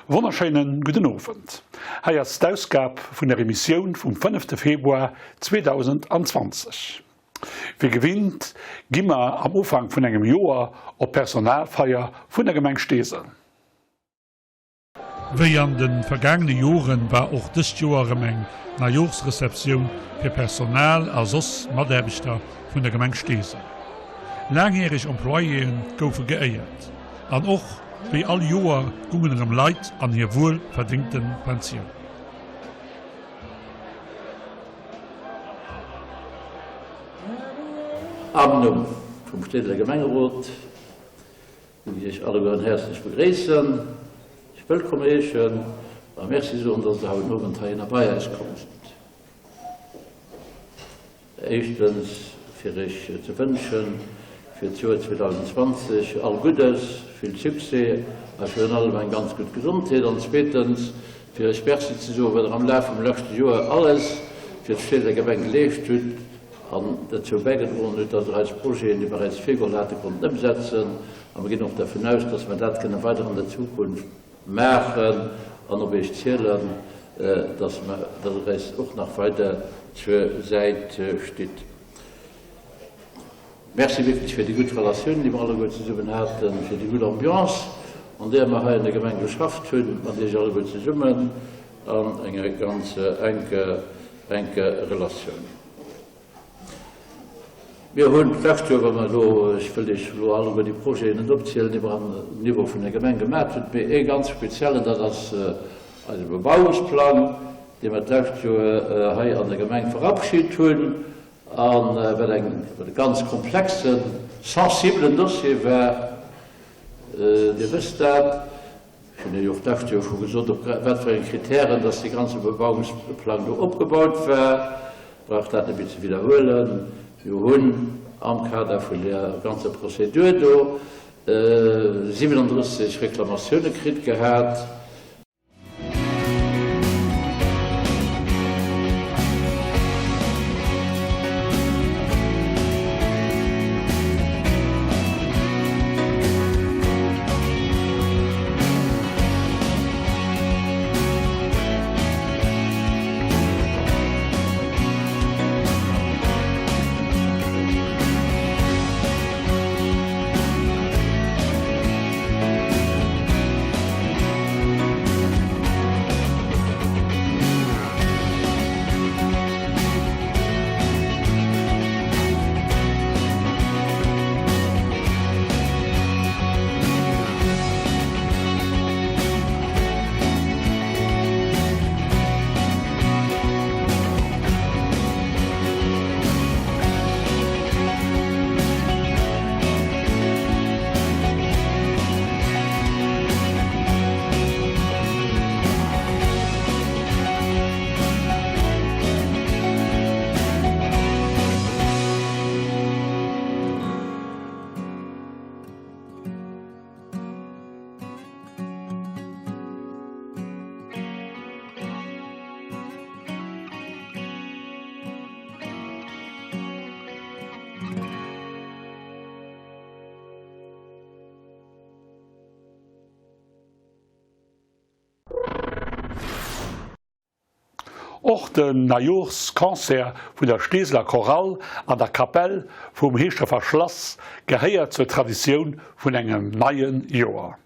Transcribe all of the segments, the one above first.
Wonnerschéinen gudden Owend. Hei ass d'Ausgab vun der Emissioun vum fënnefte Februar 2020. Wéi gewinnt gi mer am Ufank vun engem Joer op d'Personalfeier vun der Gemeng Steesel. Wéi an de vergaangene Joren war och dëst Joer erëm eng Neijoorsreceptioun fir Personal a soss Mataarbechter vun der Gemeng Steesel. Laangjäreg Employéen goufe geéiert an och wéi all Joer gungen erëm Leit an hir wuel verdéngte Pensioun. Am Numm vum Steeseler Gemengerot Wëll ech Iech allegueren häerzlech begréissen, Iech wëllkomm heeschen a Merci soen, dass Der haut den Owend heihinner bei eis komm sidd. Éischtens, fir Iech ze wënschen fir d'Joer 2020 all Guddes, vill Succès a virun allem eng ganz gutt Gesondheet an zweetens, fir Iech Merci ze soen, wat Der am Laf vum leschte Joer alles fir d'Steeser Gemeng geleescht hutt, an dozou bäigedroen huet, dass Der eis Projeten, déi mer eis virgeholl haten, konnten ëmsetzen. A mir ginn och dervun aus, dass mer dat kënne weider an der Zukunft maachen an op Iech zielen, dass mer, dass Der eis och nach weider zur Säit stitt. Merci wierklech fir déi gutt Relatioun, déi mer alleguer zesummen haten, fir déi gutt Ambiance, an där mer hei an der Gemeng geschafft hunn, mat Iech alleguer zesummen an enger ganz enker, enker Relatioun. Mir hunn d'lescht Joer, wa mer elo, ech wëll Iech elo alleguer déi Projeten net opzielen, déi mer am Niveau vun der Gemeng gemat hunn, mee ee ganz speziellen, dat ass eise Bebauungsplang, dee mer d'lescht Joer hei an der Gemeng verabschit hunn a wat eng, wat e ganz komplexen, sensibelen Dossier war. Dir wësst dat. Ech hunn jo och d'lescht Joer scho gesot, op wat fir eng Kritären dass dee ganze Bebauungsplang do opgebaut war. Brauch dat net méi ze widderhuelen. Mir hunn am Kader vun där ganzer Prozedur do 37 Reklamatioune kritt gehat. Och den Neijooschconcert vun der Steeseler Chorale an der Kapell vum Heeschdrefer Schlass gehéiert zur Traditioun vun engem neie Joer.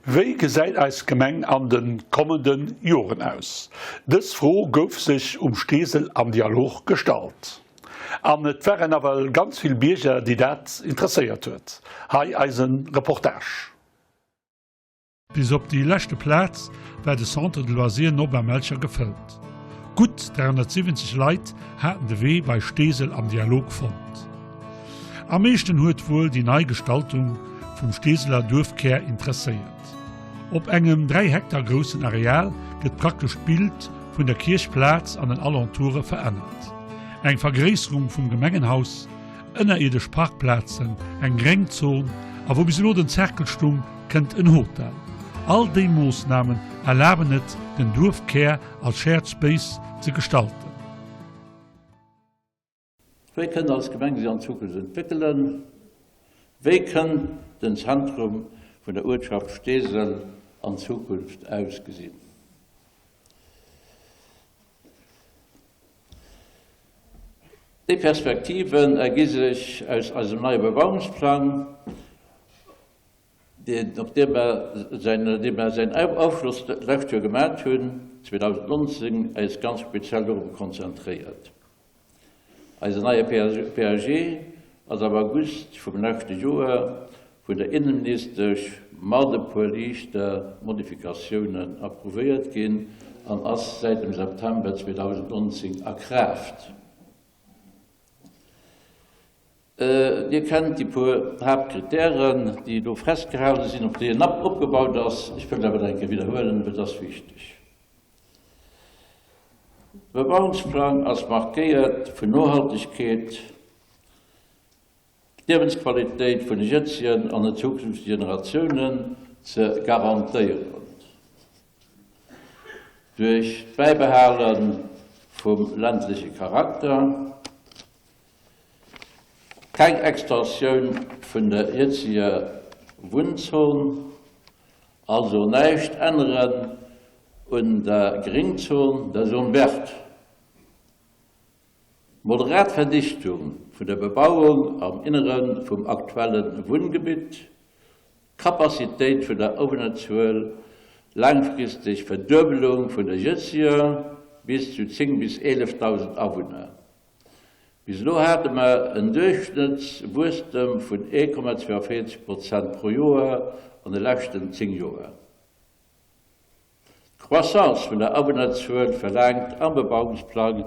Wéi gesäit eis Gemeng an de kommende Joren aus? Dës Fro gouf sech um Steesel am Dialog gestallt. An et waren nawell ganz vill Bierger, déi dat interesséiert huet. Hei eise Reportage. Bis op déi leschte Plaz war de Centre de loisirs Norbert Melcher gefëllt. Gutt 370 Leit haten de Wee bei Steesel am Dialog fonnt. Am meeschten huet wuel déi nei Gestaltung vum Steeseler Duerfkär interesséiert. Op engem 3 Hektar groussen Areal gëtt praktesch d'Bild vun der Kierchplaz an den Alentoure verännert. Eng Vergréisserung vum Gemengenhaus, ënnerierdesch Parkplazen, eng Gréngzon a wou bis elo den Cercle stung, kënnt en Hotel. All déi Moossnamen erlaben et, den Duerfkär als Shared Space ze gestalten. Wéi kënnt eis Gemeng sech an Zukunft entwéckelen? Wéi kënn den Zentrum vun der Uertschaft Steesel an Zukunft ausgesinn? Déi Perspektiven ergi sech aus eisem neie Bebauungsplang, deen, op deem mer säin, dee mer säin Aufschloss d'lescht Joer gemat hunn, 2019, eis ganz speziell dorop konzentréiert. Eisen neie PAG ass am August vum leschte Joer vun der Innenministesch mat e puer liichte Modifikatiounen approuvéiert ginn an ass säit dem September 2019 a Kraaft. Dir kennt déi puer Haaptkritären, déi do festgehale sinn, op déi en opgebaut ass. Ech wëll awer nach eng Kéier widderhuelen, et ass wichteg. De Bebauungsplang ass markéiert vun Nohaltegkeet, d'Liewensqualitéit vun de jëtzegen an den zukünftege Generatiounen ze garantéieren duerch d'Bäibehale vum ländleche Charakter, Keng Extensioun vun der jëtzeger Wunnzon, also näischt änneren un der Gringzon, der Zone verte. Moderat Verdichtung vun der Bebauung am Innere vum aktuelle Wunngebitt, D'Capacitéit vun der Awunnerzuel, laangfristeg Verduebelung vun der jëtzeger bis zu 10 bis 11.000 Awunner. Bis elo hate mer en Duerchschnëttswuesstem vun 1,42 Prozent pro Joer an de leschten 10 Joer. D'Croissance vun der Awunnerzuel verlaangt am Bebauungsplang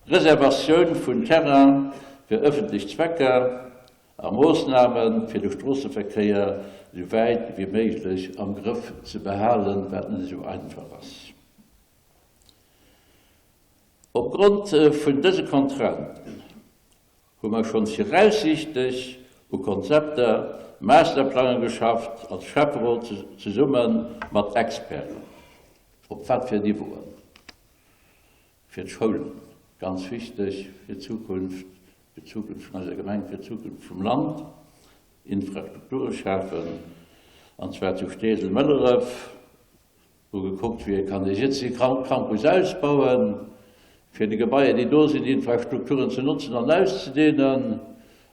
Reservatioun vun Terrain fir ëffentlech Zwecker a Moossname fir de Stroosseverkéier esou wäit wéi méiglech am Grëff ze behalen, wat net esou einfach ass. Opgrond vun dëse Contrainten hu mer schonns viraussiichtlech u Konzepter, Masterplange geschafft, als Schäfferot zesumme mat Experten, op wat fir Niveauen, fir d'Schoulen, ganz wichteg fir d'Zukunft, fir d'Zukunft vun eiser Gemeng, fir d'Zukunft vum Land, Infrastrukture schafen, an zwar zu Steesel-Mëlleref, Hu gekuckt, wéi ee kann de Jitsi Campus ausbauen, fir déi Gebaier, déi do sinn, déi Infrastrukturen ze notzen an auszedehnen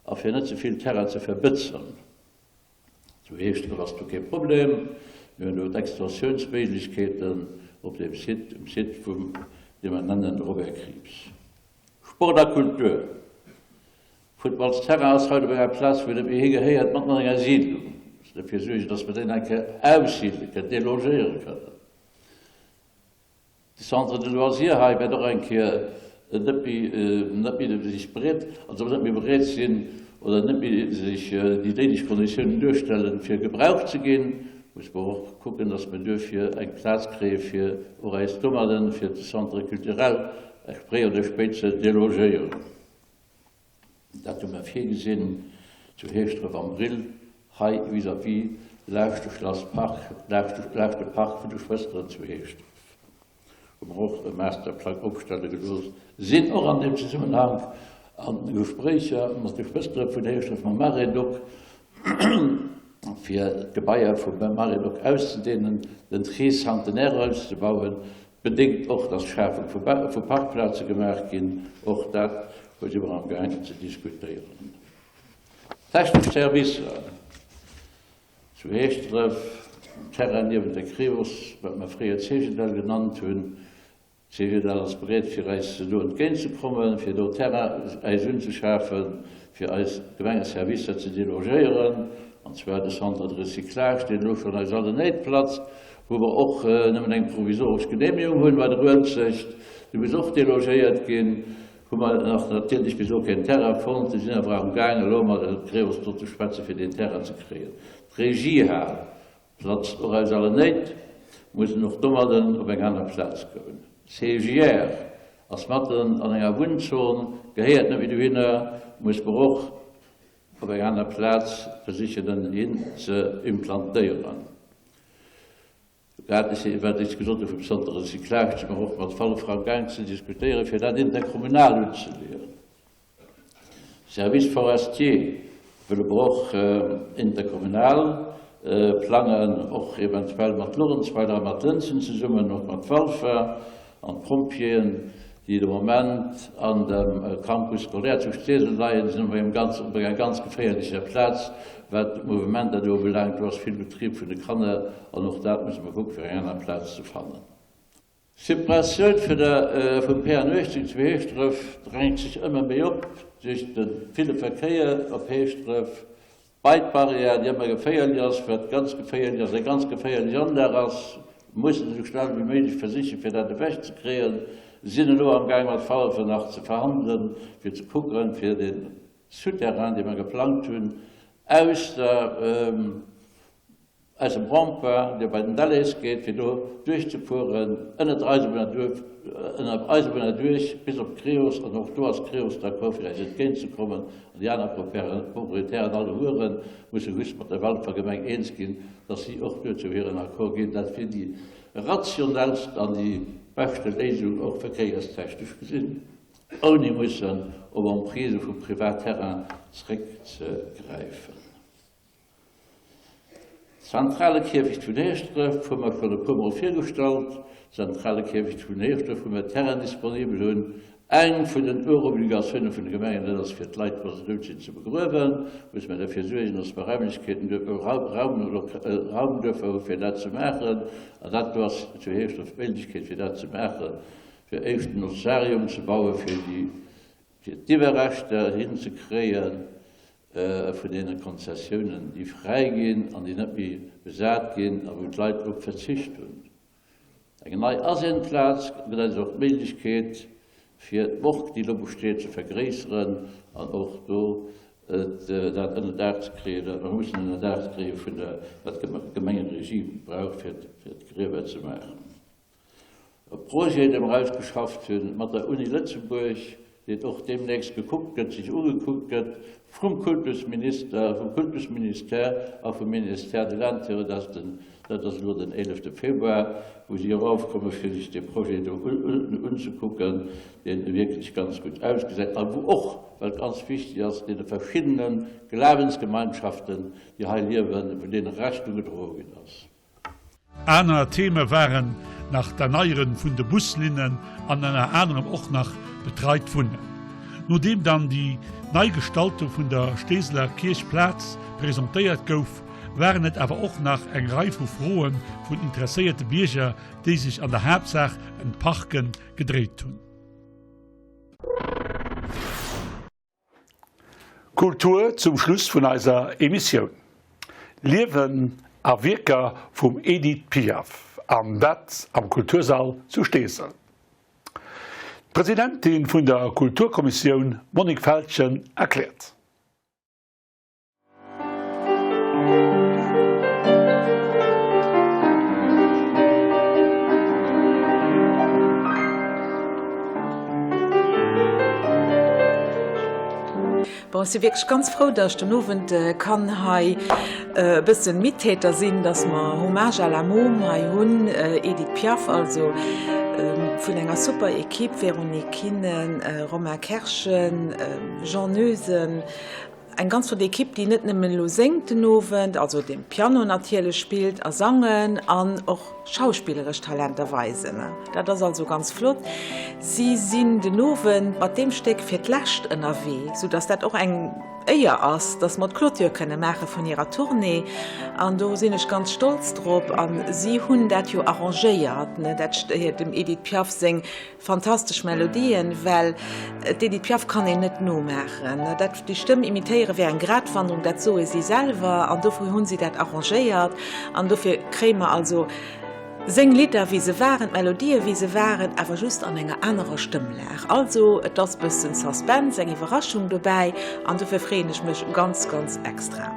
a fir net ze vill Terrain ze verbëtzen. Zu Heeschdref ass do kee Problem. Mir hunn do d'Extensiounsméiglechkeeten op deem Site, um Site vum, dee mer nennen Robert Krieps. Sport a Kultur. Futtballsterrain ass haut op enger Plaz, wou et net méi higehéiert, matten an enger Siidlung. Mussen derfir suergen, dass mer deen eng Kéier aussidele kënnen, delogéiere kënnen. De Centre de loisirs hei wäert och eng Kéier net méi, net méi sech bereet, also net méi bereet sinn oder net méi sech déi néideg Konditiounen duerstellen, fir gebraucht ze ginn. Musse mer och kucken, dass mer duerfir eng Plaz kréie fir och eis domadden, fir de Centre culturel fréi oder spéit ze delogéieren. Dat hu mer virgesinn zu Heeschdref am Brill, hei vis-à-vis laascht de Schlass Park, laascht de Park vun de Schwësteren zu Heeschdref. Hu mer och e Masterplang opstelle gelooss, sinn och an deem Zesummenhank a Gespréicher mat de Schwëstere vun Heeschdref, mam Maredoc, fir d'Gebaier vum Maredoc auszedehnen, den Tricentenaire auszebauen, Bedéngt och, dass Schafung vu Parkplaze gemaach ginn. Och dat si mer am gaangen ze diskutéieren. Technesch Servicer zu Heeschdref. Terrain niewent der Creos, wat mer fréier Cegedel genannt hunn. Cegedel ass bereet fir eis do entgéint ze kommen, fir do Terrain äis unzeschafen, fir eis Gemengeservicer ze delogéieren, an zwar de Centre de recyclage, deen elo schonn aus allen Néit platzt, wou mer och nëmmen eng provisoresch Genehmegung hunn bei der Uelzecht, déi muss och delogéiert ginn. Hu mer nach natierlech bis elo keen Terrain fonnt. Si sinn awer am gaang elo mat der Creos do ze schwätzen, fir deen Terrain ze kréien. D'Regiehal platzt och aus allen Néit, mussen och domadden op eng aner Plaz goen. CGR ass matten an enger Wunnzon, gehéiert net méi dohinner, muss mer och op eng aner Plaz versichen en hin ze implantéieren. Grad wat ech gesot hu vum Centre de recyclage, si mer och mat Walfer am Gaang ze diskutéieren, fir dat interkommunal unzeleeën. Service forestier wëlle mer och interkommunal plangen, och eventuell mat Luerenzweiler a mat Lënzen zesummen, och mat Walfer. An d'Pompjeeën, déi de Moment an dem Campus scolaire zu Steesel leien, sinn op engem ganz, op enger ganz geféierlecher Plaz, wat d'Mouvementer do ubelaangt. Do ass vill Betrib vun de Kanner an och dat musse mer kucken, fir eng aner Plaz ze fannen. D'Suppressioun vun der, vum PN 18 zu Heeschdref drängt sech ëmmer méi op duerch de ville Verkéier op Heeschdref. D'Bike-Barrière, déi ëmmer geféierlech ass, wat ganz geféierlech ass, eng ganz geféierlech Anlag ass, mussen esou schnell wéi méiglech versichen, fir dat ewech ze kréien. Sinn elo am Gaang mat Valve nach ze verhandelen, fir ze kucken, fir dee Souterrain, dee mer geplangt hunn, aus der, Aus dem Rond-point, dee bei den Delhaize geet, fir do duerchzefueren, ënner der Eisebunn erduerf, ënner Eisebunn erduerch bis op d'Creos, an och do ass d'Creos d'accord, fir eis entgéintzekommen, an déi aner Proprietären allegueren musse just mat der Walfer Gemeng eens ginn, dass si och duerzou hiren Accord ginn. Dat wier déi rationellst an déi beschte Léisung, och verkéierstechnesch gesinn, ouni mussen op Emprisë vu Privatterrain zréckzegräifen. Zentrale Kierfecht vun Heeschdref hu mer schonn e puer Mol virgestallt. Zentrale Kierfecht vun Heeschdref, wou mir Terrain disponibel hunn. Eng vun den Urobligatioune vun de Gemengen, dat ass fir d'Leit, wa se dout sinn, ze begruewen. Musse mir derfir suergen, dass mer Raimlechkeeten, Raum, Raum duerfir hu fir dat ze maachen. An dat do ass zu Heeschdref d'Méiglechkeet fir dat ze maachen, fir éischt en Ossarium ze baue fir déi, fir d'Iwwerreschter hinzekréien. vun deene Konzessiounen, déi fräi ginn an déi net méi besat ginn a wou d'Leit drop verzicht hunn. Eng nei Asienplaz gëtt eis och d'Méiglechkeet, fir d'Morgue, déi elo besteet, ze vergréisseren an och do dat ënner Daach ze kréien, wat mer mussen ënner Daach kréie vun der, wat d'Gemengeregie brauch, fir d'Griewer ze maachen. E Projet, dee mer ausgeschafft hu mat der Uni Lëtzebuerg, deen och deemnächst gekuckt gëtt, sech ugekuckt gëtt vum Kultusminister, vum Kultusministère a vum Ministère de l'Intérieur, dat ass den, dat ass elo den eelefte Februar, wou si eraufkomme fir sech dee Projet do unzekucken, dee wierklech ganz gutt ausgesäit a wou och, wat ganz wichtig ass, deene verschiddene Glawensgemeinschaften, déi hei liewen, vun deene Rechnung gedroe ginn ass. Aner Theme waren nach d'Erneiere vun de Buslinnen an ënner anerem och nach betreit Wunnen. Nodeem dann déi nei Gestaltung vun der Steeseler Kierchplaz presentéiert gouf, waren et awer och nach eng Rei vu Froe vun interesséierte Bierger, déi sech an der Haaptsaach ëm d'Parke gedréit hunn. Kultur zum Schluss vun eiser Emissioun. Liewen a Wierker vum Edith Piaf, an dat am Kultursall zu Steesel. D'Presidentin vun der Kulturkommissioun Monique Feltgen erkläert. Bon, ech si wierklech ganz frou, datt ech den Owend kann hei e bëssen Mittäter sinn, datt mer Hommage à la Môme hei hunn, Edith Piaf also, vun enger super Equipe, Véronique Kinnen, Romain Kerschen, Jean Noesen, Eng ganz flott Equipe, déi net nëmmen elo séngt den Owend, also de Piano natierlech spillt a sangen an och schauspilleresch Talenter weisen. Dat ass also ganz flott. Si sinn den Owend mat deem Stéck fir d'lescht ënnerwee, sou datt dat och eng. Éier ass, dass mer d'Clôture kënne maache vun hirer Tournée. An do sinn ech ganz stolz drop. A si hunn dat jo arrangéiert, ne, dat dem Edith Piaf seng fantastesch Melodien, well d'Edith Piaf kann een net nomaachen. Dat, déi Stëmm imitéiere wär eng Gratwanderung, dat soe si selwer. An dofir hu si dat arrangéiert. An dofir kréie mer also Seng Lidder wéi se waren, d'Melodië wéi se waren, awer just an enger anerer Stëmmlag. Also et ass bëssen Suspense, eng Iwwerraschung dobäi an dofir freeën ech mech ganz, ganz extra.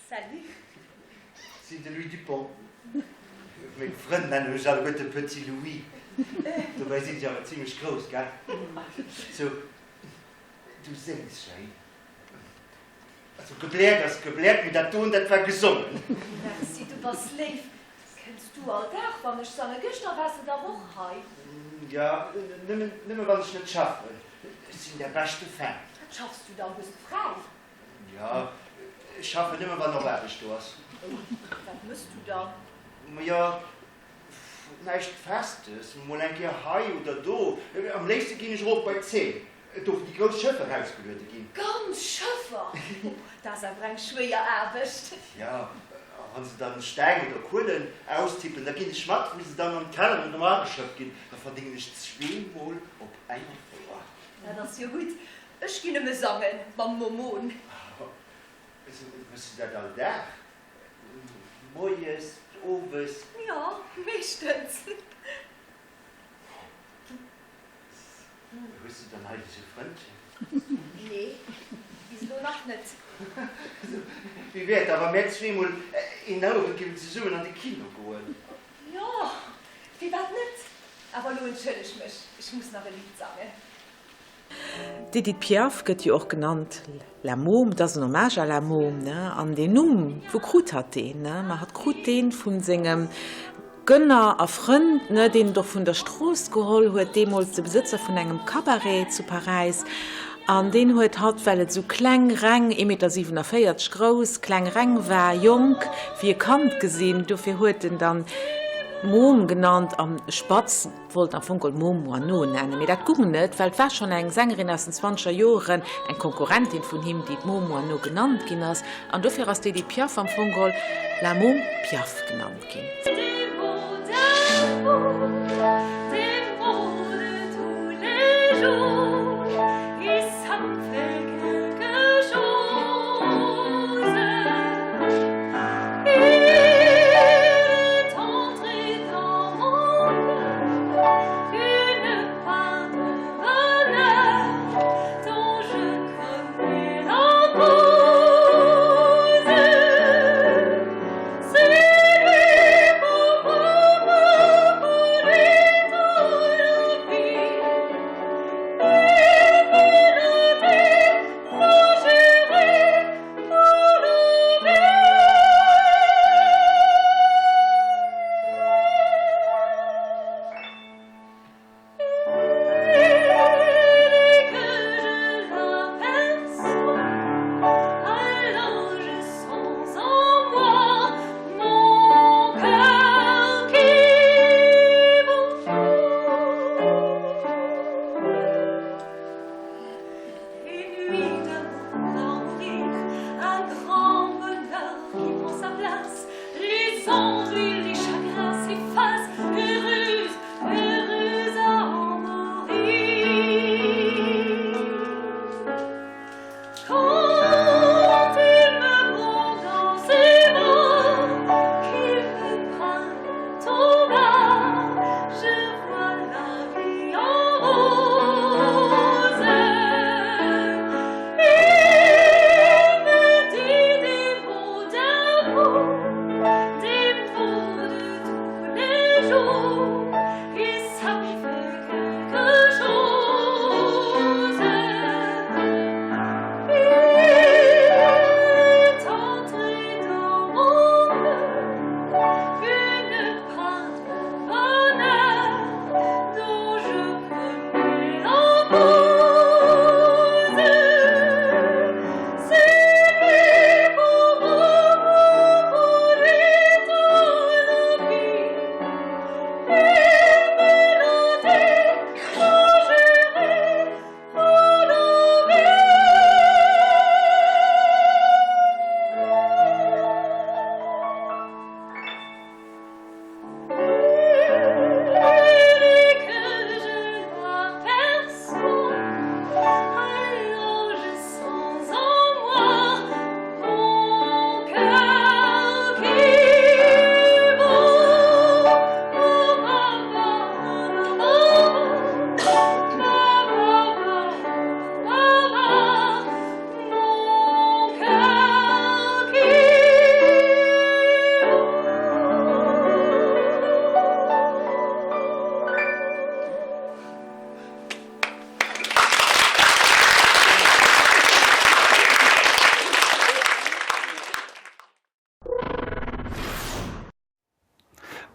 Salut. Sinn de Louis Dupont. Meng Frënn nennen mech alleguerte Petit Louis. Dobäi sinn ech awer zimlech grouss, gell? Sou, du séngs schéin. Also gebläert ass gebläert, mee dat doen, dat war gesongen. Merci, du bass léif. Kënns du all Dag, wann ech sange? Gëschter waars de dach och hei. Jo, nëmmen, nëmme wann ech net schaffen. Ech sinn däi beschte Fan. Wat schaffs du dann? Hues de fräi? Jo, ech schaffen nëmme wann och Aarbecht do ass. Wat mëss du dann? Majo, näischt Festes, mol eng Kéier hei oder do. Am léifste ginn ech erof bei d'Seine, do wou déi grouss Schëffer erausgeluede ginn. Ganz Schëffer? Oh, dat ass awer eng schwéier Aarbecht. Jo, a wann se dann Steng oder Kuelen austippen, da ginn ech mat, wou se dann an d'Kelleren erëm ageschëppt ginn. Da verdéngen ech zweemol op enger Fouer. Dat ass jo gutt. Ech ginn nëmme sangen mam Momon. Méchs du dat all Dag? Moies, owes? Jo, meeschtens. Hues du dann eigentlech e Frëndchen? Nee, bis elo nach net. Wéi wär et da, wa mär zweemol een Owend géifen zesummen an de Kino goen? Jo, firwat net? Awer elo entschëlleg mech, ech muss nach e Lidd sangen. D'Edith Piaf gëtt jo och genannt La Môme, et ass en Hommage à la Môme, ne? An deen Numm, wou krut hatt deen, ne? Ma hatt krut deen vu sengem. Gönner a Frënd, ne, deen et och vun der Strooss geholl huet, deemools de Besëtzer vun engem Cabaret zu Paräis, an deen huet hatt, well et esou kleng, reng, ee Meter 47 grouss, kleng, reng war, jonk, wéi e Kand gesinn, dofir huet en dann d'Mom genannt an Spatz. Wollt am Fong geholl Môme Moineau nennen, mee dat gung net, well et war schonn eng Sängerin aus den zwanzeger Joeren, eng Konkurrentin vun him, déi d'Môme Moineau genannt ginn ass, an dofir ass d'Edith Piaf am Fong geholl La Môme Piaf genannt ginn.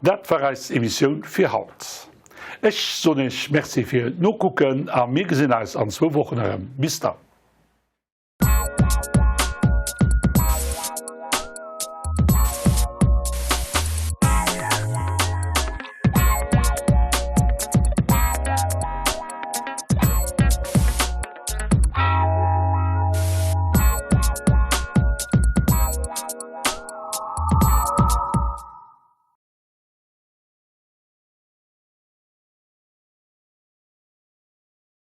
Dat war eis Emissioun fir haut. Ech soen iech Merci fir d'Nokucken a mir gesinn eis an zwou Wochen erëm. Bis dann.